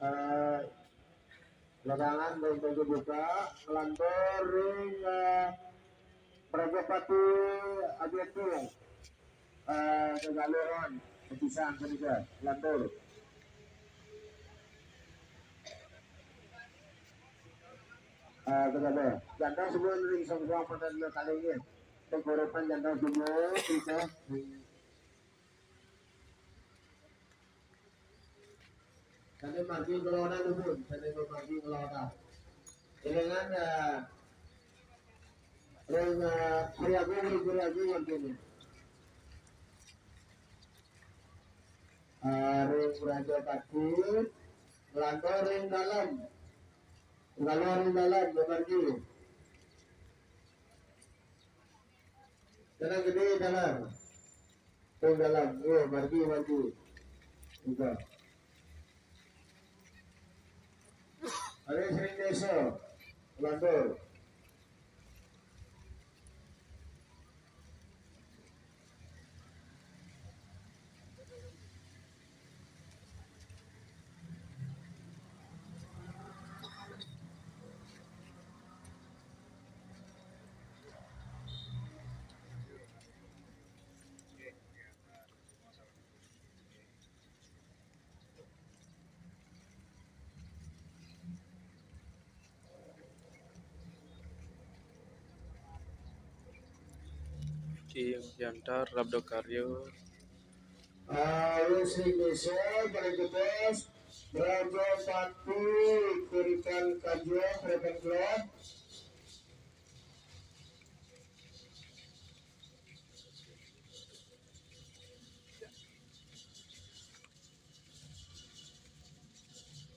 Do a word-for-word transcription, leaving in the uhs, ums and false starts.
Eh, lapangan ring Tanjung Buka, nglantur ring, eh, Prajapati Abiatung, eh, Kegaluhan, Kepisan, Kepisan, nglantur. Eh, kegaluh. Jantong semua ring song-song pada dua kali ini. Tenggorokan jantong semua, kita. Sané margi kalawanan, Ibu, sané margi kalawanan. Élingan, eh, ring, eh, Hari Agung, ring Hari Agung, mangkin. Eh, ring Prajapati, nglantur ring dalem. Nglantur ring dalem, margi. Tenang gedé, dalem. Ring dalem, iya, margi, margi. Udah. Hari Senin Desa, nglantur. Ki Yantar Labdo Karyo. Ayo sing bisa, paling gedes, Raja Pati, Kurikan Kajo, Kurikan Kelot.